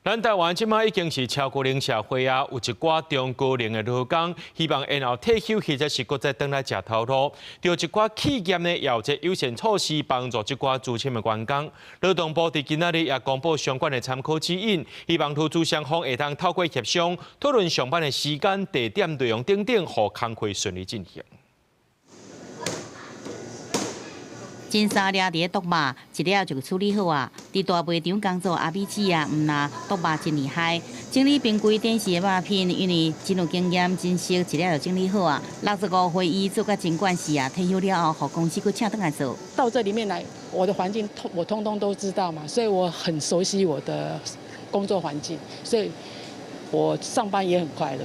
咱台灣這馬已經是超高齡社會啊，有一寡中高齡的勞工，希望延後退休或者是閣再轉來食頭路。著一寡企業呢，也有這友善措施幫助這寡資深的員工。勞動部佇今仔日也公布相關的參考指引，希望勞資雙方會當透過協商，討論上班的時間、地點、內容等等，予工課順利進行。真三掠佇咧剁肉，一掠就處理好啊！佇大賣場工作阿美姊啊，毋若剁肉真厲害，整理冰櫃展示的肉品，因為真有經驗，真熟，一掠就整理好啊。65歲伊做甲真慣勢啊，退休了後，予公司閣請轉來做。到這裡面來，我的環境通我通通都知道嘛，所以我很熟悉我的工作環境，所以我上班也很快樂。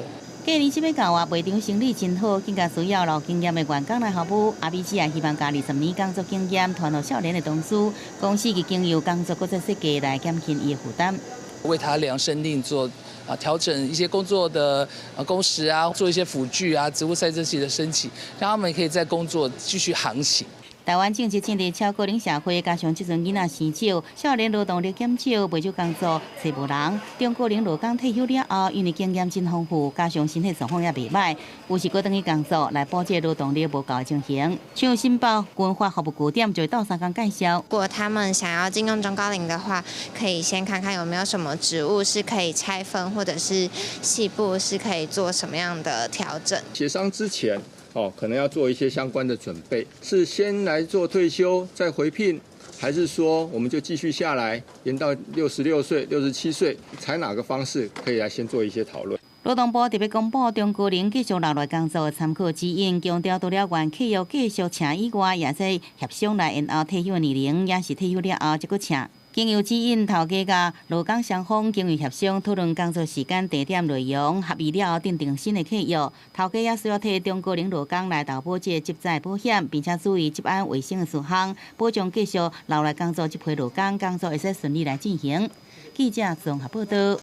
過年這欲到啊，賣場生意真好，更加需要老經驗的員工來服務。阿美姊也希望將20年工作經驗傳予少年的同事，公司會經由工作閣再設計來減輕伊的負擔。為他量身定做啊，調整一些工作的工時啊，做一些輔具啊，職務賽車器的申請，讓他們可以在工作繼續航行。台灣正式進入超高齡社會，加上這陣囡仔生少，少年勞動力減少，袂少工作揣無人。中高齡勞工退休了後，因為經驗真豐富，加上身體狀況也袂䆀，有時閣轉去工作來補這勞動力無夠的情形。像新北軍發服務據點就會鬥相共介紹。如果他們想要進用中高齡的話，可以先看看有沒有什麼職務是可以拆分，或者是細部是可以做什麼樣的調整。協商之前，哦，可能要做一些相關的準備，是先來做退休再回聘，還是說我們就繼續下來延到66歲、67歲，採哪個方式可以來先做一些討論。勞動部特別公布中高齡繼續留來工作的參考指引，強調除了原契約繼續請以外，也使協商來延後退休年齡，也是退休了後才閣請。經由指引，頭家佮勞工雙方經由協商討論工作時間、地點、內容，合意了後訂定新的契約。頭家也需要替中高齡勞工來投保這個職災保險，並且注意職安衛生的事項，保障繼續留來工作這批勞工工作會使順利來進行。記者綜合報道。